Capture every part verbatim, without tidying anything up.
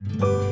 Oh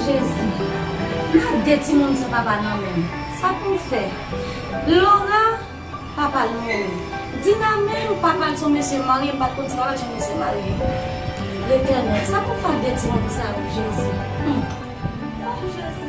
Jezi, gad de timoun san papa nan men m. Sa pou m fè? Laura, papa l mouri. Dina menm, papa l se yon mesye marye, m pa t konn si papa l se yon mesye marye. Letènèl, sa pou m fè ak de timoun sa yo, Jezi? Hmm. Oh Jezi.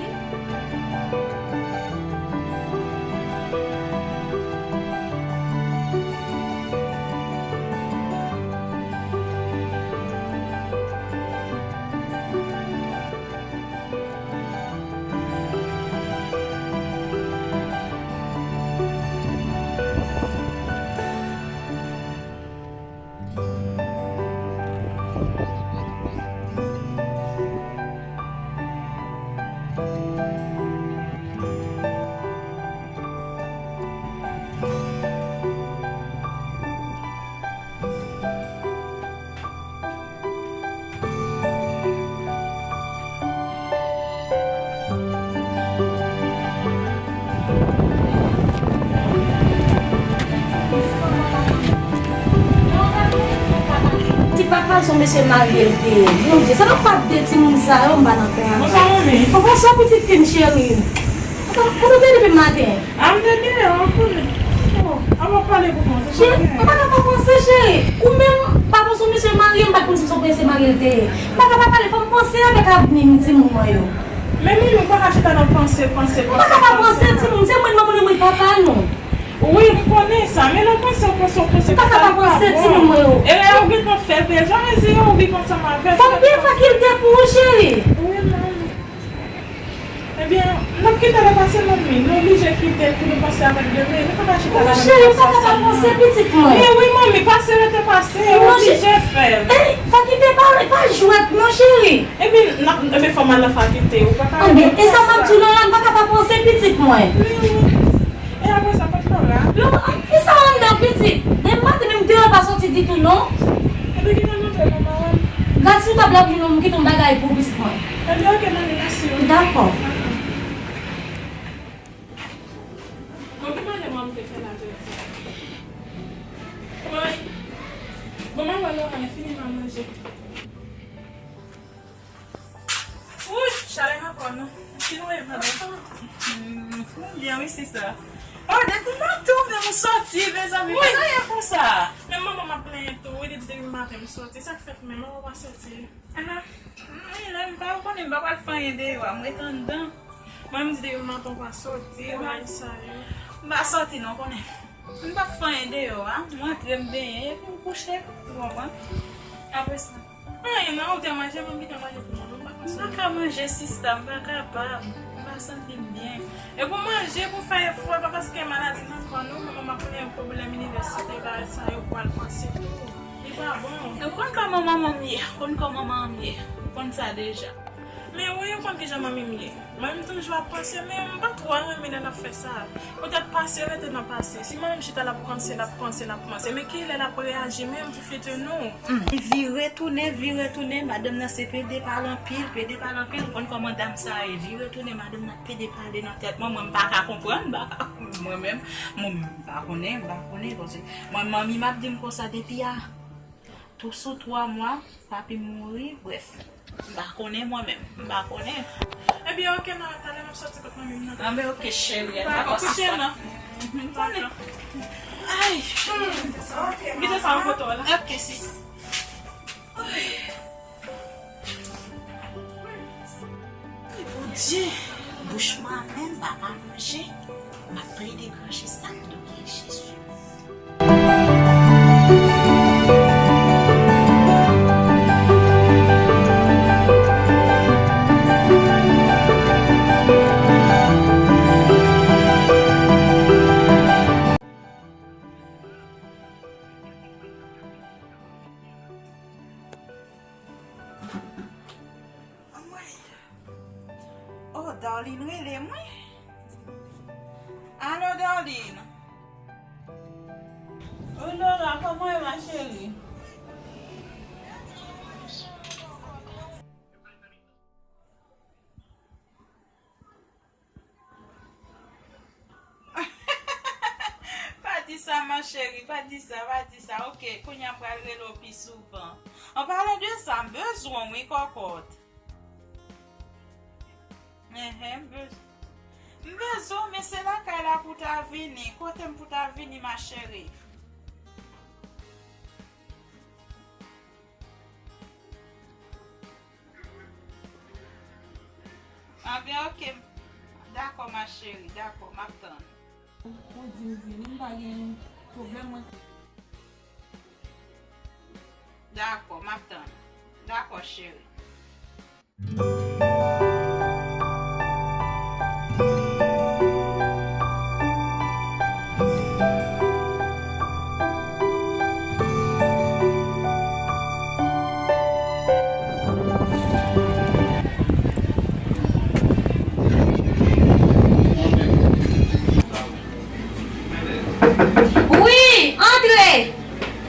Ti papa l se yon mesye marye l te ye. Bondye, sa nan fè ak de timoun sa yo, m pa nan kay. Bonswa, manmi. Bonswa, pitit fi m cheri. Kote w te depi maten? A, m te deyò, ou konnen. Oh, an w ap pale pou mwen, se sa. Cheri, m pa ka pa panse, cheri. Ou menm, papa w se yon mesye marye, m pa t konn si se yon mesye marye l te ye. M pa ka pa pale, fò m panse avèk avni m, timoun mwen yo. Men manmi, ou pa ka chita nan panse, panse, panse, panse. M pa ka pa panse, timoun, se mwen, manman nou, mwen, papa nou. Wi, m konnen sa, men lè w panse, w panse, w panse, m pa ka pa panse, timoun mwen yo. E lè w gentan fè l deja, mezire w viv ansanm avè l. Fò m peye fakilte pou ou, cheri. Wi, manmi. Ebyen, n ap kite lè pase, manmi. Nou oblije kite l pou nou panse avèk demen. Nou pa ka chita la. Cheri, m pa ka pa panse pitit mwen. Men wi, manmi, pase rete pase, ou oblije fè l. Fakilte pa, pa jwèt non, cheri. Ebyen, n ap, ebyen, fò m al nan fakilte. Ou pa ka rete. Ebyen, e sa m ap di w la, m pa ka pa panse pitit mwen. Men wi. E apre sa, kot Laura? Laura, ki sa anndan, pitit? Depi maten, menm deyò, l pa soti ditou, non. Ebyen, kite m antre, manman. Gad sou tab la pou nou, m kite yon bagay pou pitit mwen. Ebyen, oke, manmi, mèsi wi. Dakò. Bon, ki manje mwen te fè la jodi? Wi. Bon, mwen wè Laura, li fini nan manje. Wouch, chalè ankò non. Ki nou ye pandan? Hmm, nou byen wi, sista. Oh, depi maten ou menm ou soti, mezanmi, pa gen anyen konsa. Men manman m ap plenyen tou, wi, li di depi maten m soti. Sa k fèt menm, manman pa soti? Ah, hmm, wi, la, m pa konnen, m pa pral fè anyen deyò a, m ret anndan. Mwen, m di depi maten ou pa soti, bagay sa yo. M pa soti non, konnen. M p ap fè anyen deyò a. M antre, m benyen, epi m kouche. Ou konprann? Apre sa. Anyen non, ou te manje, mwen m kite manje pou mwen. M pa konn sa. M pa ka manje, sista, m pa kapab. M pa santi m byen. E pou manje, pou fè efò, pa paske maladi nan kò nou, manman m ap plenyen pwoblèm inivèsite, bagay sa yo pral panse tou. Li pa bon. Ou konn kòman manman m ye, ou konn kòman manman m ye. Ou konn sa deja. Men wi, ou konn kijan manmi m ye. Manmi m toujou ap panse, men m pa twò renmen lè l ap fè sa. Poutèt pase rete nan pase. Si manmi m chita, l ap panse, l ap panse, l ap panse. Men kilè l ap reyaji menm pou fiti nou? Hmm. Vire tounen, vire tounen, madanm nan se pede pale anpil, pede pale anpil. Ou konn kòman dam sa ye. Vire tounen, madanm nan pede pale nan tèt mwen. Mwen, m pa ka konprann, m pa ka, mwen menm, mwen, m pa konnen, m pa konnen, paske mwen, manmi m ap di m konsa depi a Tou sou twa mwa, papi mouri, brèf. M pa konnen mwen menm, m pa konnen. Ebyen, oke, nan talè m ap soti kot manmi m nan. Anben, oke, cheri, dakò, sista. Ay, cheri. Kite sa yon kote w la. Oke, sis. Bondye, bouch mwen menm pa ka manje, m ap plede krache sa m dwe Jezi. Anmwey. Oh, Darline rele mwen. Alo, Darline. Wi, Laura, kòman w ye, ma chérie? Pa di sa, ma chérie, pa di sa, pa di sa. Oke, kounye a m pral rele w pi souvan. An palan de sa, m bezwen w, wi, kòkòt. Enhen, m bez-, m bezwen w, men se lakay la pou w ta vini. Kote m pou w ta vini, ma chérie? Anben, oke. Dakò, ma chérie, dakò, m ap tann. Ou di m vini, m pa gen pwoblèm, mwen. Dakò, m ap tann. Dakò, cheri. Wi, antre!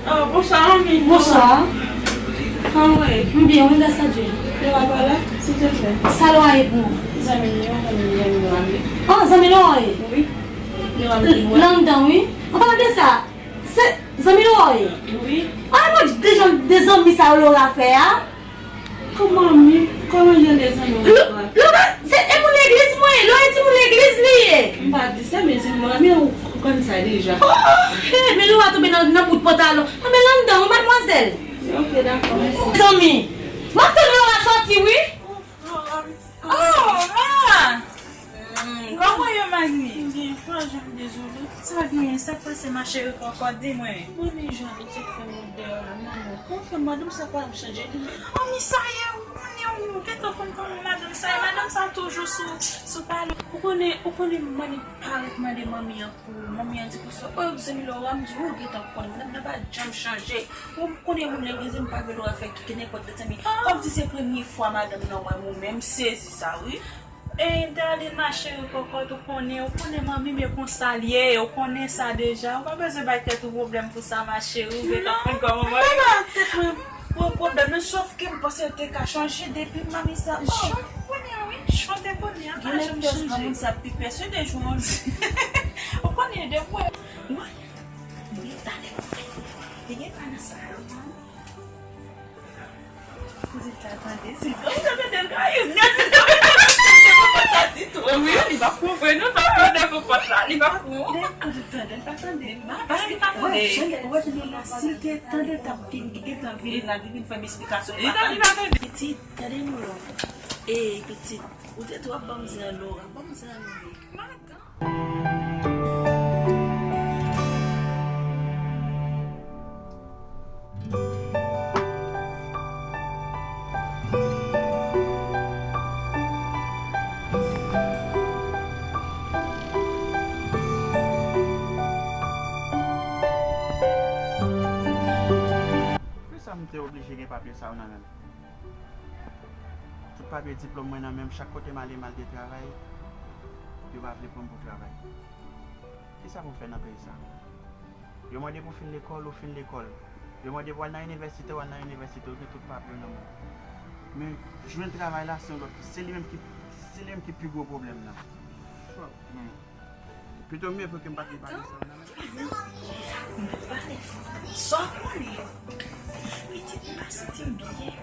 Oh, bonswa, manmi. Bonswa. Kòman w ye? M byen, wi, gras a Dye. Lora pa la, silvouplè? Sa Lora ye pou mwen? Zanmi m, yon zanmi m, zanmi m, zanmi m. Oh, zanmi Lora ye? Wi. Lora m di mwen. L anndan, wi. An palan de sa, se zanmi Lora ye? Wi. Ah, mwen deja de zanmi sa yo Lora fè a. Kòman mi? Kòman jan de zanmi w Lora? Lora, se e moun legliz mwen ye. Lora e timoun legliz li ye. M pa di sa, men zanmi Lora, men ou konn sa deja. Oh, oh, eh, men Lora tonbe nan, nan bout pantalon. Anben l anndan, wi, madmwazèl. Ok, dakò, mèsi. Zanmi, m ap tann Lora sòti, wi. Oh, ma! Hmm, kòman w ye, Magni? Byen, pa janm dezole. Sa genyen, sa k pase, ma chérie kòkòt, di mwen. Mwen menm jan ou te fè mwen deyò la, manman. Ou fè madanm sa pa chanje li. Anmwey, sa ye, ou konnen ou gentan konn kòman madanm sa ye. Madanm sa toujou sou, sou pale. Ou konnen, ou konnen manmi pa ret mande manmi an pou, manmi an di pou sa. Oh, zanmi Lora, m di, ou gentan konn, madanm nan pa janm chanje. Ou konnen moun legliz, m pa gen dwa fè ki, ki nenpòt lòt zanmi. Kòmsi se premye fwa madanm nan wè mwen, men m sezi sa, wi. E, Darline, ma chérie kòkòt, ou konnen, ou konnen manmi m e konsa l ye, ou konnen sa deja. Ou pa bezwen bay tèt ou pwoblèm pou sa, ma chérie, ou gentan konn kòman manmi. Non, m pa bay tèt mwen pran pwoblèm, men sòf ke m panse l te ka chanje depi manmi sa. Oh, ou konnen, wi, chante konnen an pa janm chanje. Gen lè pès nan moun sa pi pès, wi, de jou an jou. Ou konnen, de fwa, wi, talè, te gen pa nan sa yo. Kote ta tande, si l ta tande, l ka ri. Sa di tou. Wi, li pa pou vre, non, pa pou de pou pòt la, li pa pou. Kote ta tande, l pa tande. Paske li pa tande. Wè, jan l, wè, jan l la, si l te tande, l t ap gentan vin la, li vin fè m esplikasyon. Li pa tande. Pitit, tande non. Ey, pitit, ou te twò ban m zen an Lora, ban m zen an Lora. Poukisa m te oblije gen papye sa yo nan men m? Tout papye diplòm mwen nan men m, chak kote m ale, m al de travay, yo pa vle pran m pou travay. Kisa pou m fè nan peyi sa? Yo mande pou w fin lekòl, ou fin lekòl. Yo mande pou w al nan inivèsite, w al nan inivèsite, ou gen tout papye w nan men w. Men jwenn travay la, se yon lòt, se li menm ki, se li menm ki pi gwo pwoblèm nan. Fòk, men. Pito m mye fò ke m pa t gen papye sa yo nan men m. Sa w konnen? Wi, Santi m byen.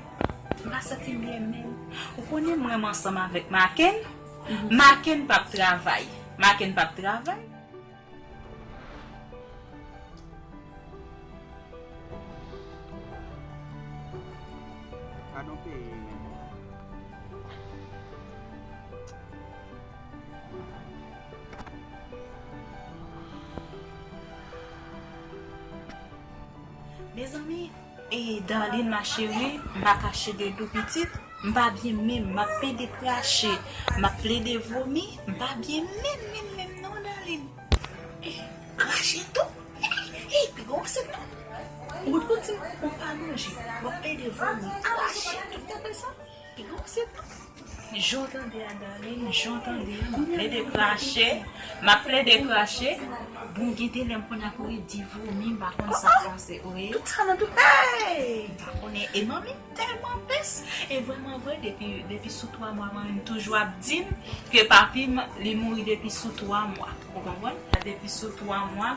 M pa santi m byen menm. Ou konnen m renmen ansanm avèk Maken. Maken p ap travay. Maken p ap travay. Gadon peyi, men. Mezanmi, e, Darline, ma chérie, m pa kache de dlo pitit, m pa byen menm, m ap plede krache, m ap plede vomi, m pa byen menm, menm, menm non, Darline. E, krache tou? E, pi gon se non. Ou, ou di m ou pa manje, w ap plede vomi, krache tou, tande sa? Jan w tande a, Darline, jan w tande a, m ap plede krache, m ap plede krache. Bon, gen de lè m konn ap redi, vomi, m pa konn sa k pase, wi. Tout sa nan tout, hey! M pa konnen, e manmi m tèlman pès. E vrèman vre, depi, depi sou twa mwa, manmi m toujou ap di m ke papi m, li mouri depi sou twa mwa. Ou konprann? Depi sou twa mwa.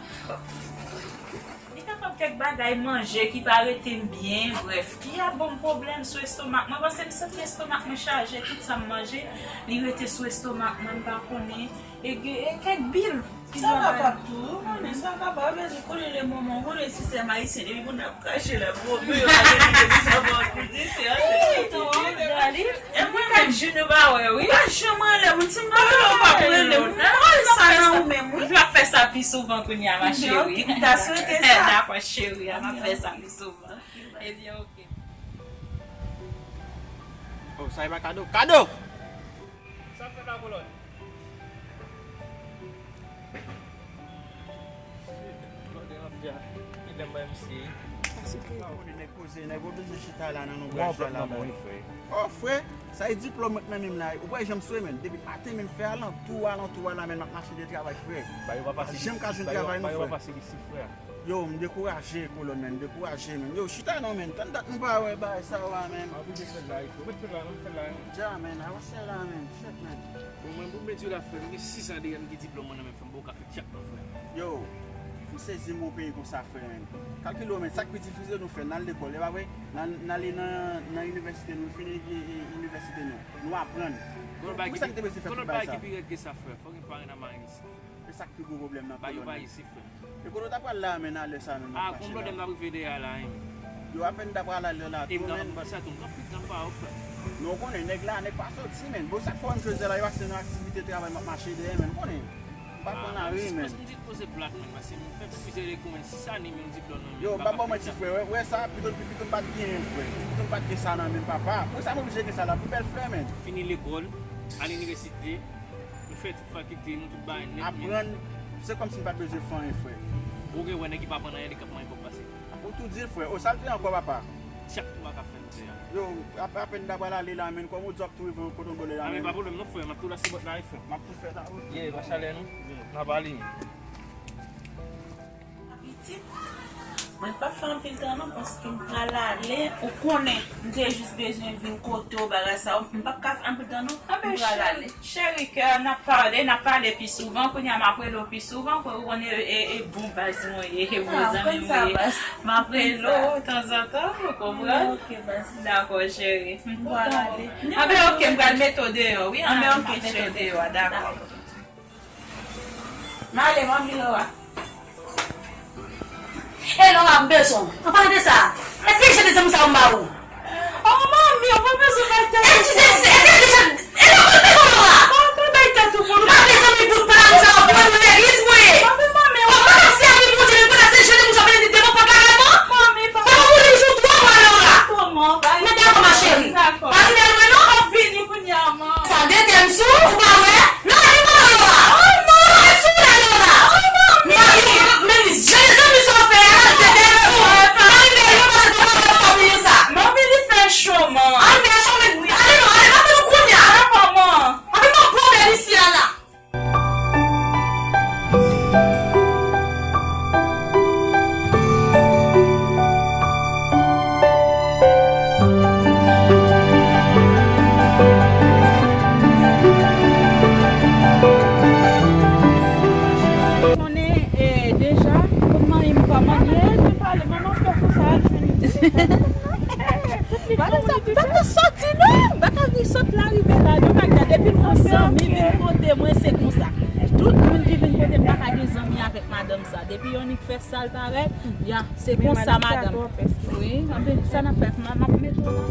Li kapab kèk bagay manje ki pa rete m byen, brèf, ki ap ban m pwoblèm sou estomak mwen, paske m santi estomak mwen chaje, tout sa m manje, li rete sou estomak mwen, m pa konnen, e gen, e kèk bil ki Sa kapab tou, wi, konnen sa kapab, paske konnen lè manman, konnen sistèm ayisyen, depi moun ap krache la, gwo bil, yo pa gen sa pa konnen, se an, se Dali, e mwen menm, je ne pa wè, wi. Pa janm anlè moun, si m pa wè, ou pa pran lè moun, m pral sa nan ou menm, wi. M ap fè sa pi souvan kounye a, ma chérie. M ta swete sa. Dakò, cheri, m ap fè sa pi souvan. Ebyen, oke. Oh, sa e pa kado. Kado! Sa fè la, kolòn? Blòdè mafya. Medam bay misye. Konnen nèg koze, nèg yo bezwen chita la nan lonbraj la la. Oh, frè, sa e diplòm mwen k nan men m la. Ou pa janm swe, menn. Depi maten, menn, fè alantou, alantou a la, menn, m ap mache de travay, frè. Pa janm ka jwenn travay, non, frè. Yo, m dekouraje, kolòn, menn, m dekouraje, menn. Yo, chita non, menn. Tann dat nou pa wè bagay sa yo a, menn. Dja, menn, avanse la, menn. Shit, menn. Bon, mwen, pou m di w la, frè, m gen sis an deja m gen diplòm mwen nan men, frè, m poko ka fè tchak non, frè. Yo, m sezi m wè w peyi konsa, frè, menn. Kalkile w, menn, sa k pi difisil nou fè, n al lekòl, e pa vre? N al, n ale nan, nan inivèsite nou, fini, e, e, inivèsite nou. Nou aprann. Poukisa n te bezwen fè tout bagay sa? Ki pi rèd ke sa, frè? Fòk gen parenn a marenn isi. E sa k pi gwo pwoblèm nan kolòn. Ba yo pa isi, frè. E kote w ta pral la, menn, alè sa menm, w ap mache la? A, konn blòdè m t ap rive dèyè la, en. Yo, apèn m ta pral alè la tou, menn. E m t ap pase a tou, m t ap pit nan pa w, frè. Non, ou konnen, nèg la, nèg pa soti, menn. Bon, sa k fè w menm jodi a la, yo pase nan aktivite travay, m ap mache dèyè, menn, ou konnen. M pa konn anyen, menn. Jis plis m di poze plat, menn, paske m fè plizyè lekou, menn, sis ane, menm diplòm nan men m. Yo, m pa ba w manti, frè. Wè, wè sa, pito, pito m pa t gen, frè. Pito m pa t gen sa nan men m, papa. Pou sa m oblije gen sa la, pou bèl flè, menn. Fini lekòl, al inivèsite, nou fè tout fakilte, nou tout bagay nèt, menn. Aprann, se kòmsi m pa t bezwen fè anyen, frè. Ou gen wè nèg ki pa aprann anyen, li k ap manyen kòb pase. Ou tou di l, frè. O, sa l te ankò, papa? Tchak, ou pa ka fè l, frè. Yo, ap-, apèn m ta pral ale la, menn. Kòm ou di w ap tou rive kote w vle la, menn. A, men pa pwoblèm non, frè. M ap tou lase bòt la, wi, frè. M ap tou fè la, wi. Yeah, pa chalè, non. Yeah. N ap ale. Pitit, mwen p ap fè anpil tan non, paske m pral ale. Ou konnen, m te jis bezwen vin kote w, bagay sa yo. M p ap ka fè anpil tan non, m pral ale. Cheri kè, n ap pale, n ap pale pi souvan. Kounye a m ap rele w pi souvan, pou ou konnen e, e, e bon baz mwen ye, e bon zanmi mwen ye. M ap rele w tanzantan, ou konprann? Ok, baz. Dakò, cheri. M kontan. Anben, ok, m pral mete w deyò, wi. Anben, ok, cheri. M ap mete w deyò a, dakò. M ale, manmi Laura. E Laura, m bezwen w. An palan de sa, èske se de zanmi sa yo m ba ou? Oh, manmi, ou pa bezwen bay tèt ou. Eskize, eskize, eskize, e Laura, m bezwen w, Laura. Ou pa bay tèt ou pou nou. M pa bezwen zanmi bout palan sa yo, pou nou legliz mwen ye. Manmi, manmi, ou pa ka sèvi Bondye, men kounye a se jete moun sa vin di devan pòt la, Laura. Manmi, pa. Papa, Bondye, sou twa mwa, Laura. Kòman? Men dakò, ma chérie. Dakò. Pa vin bèl mwen, non. M ap vini kounye a, manmi. Sa detenn sou, ou pa wè? Nan, li pa la, Laura. Oh, non. Li sou la, Laura. Oh, non. Mami, men, jèn zanmi sa w fè a, detenn sou. Mami, men, yo pa se papa, papa, sa. Manmi, li fè cho, man. Al fè cho, men, ale, non, ale, pa tann nou kounye a. Dakò, man. Anpil nan pwoblèm isi a la. Konnen, eh, deja, kòm manmi m pa manyen, mwen pale, manman fè konsa, al jwenn li. Madan sa, m pa ka soti non. M pa ka vin sot la rive la non, Magda. Depi m gon zanmi vin kote mwen, se konsa. Tout moun ki vin kote m pa ka gen zanmi avèk madanm sa. Depi yon nèg fè sa l parèt, ya, se konsa madanm. Wi, anben, sa n ap fè, m ap mete w la.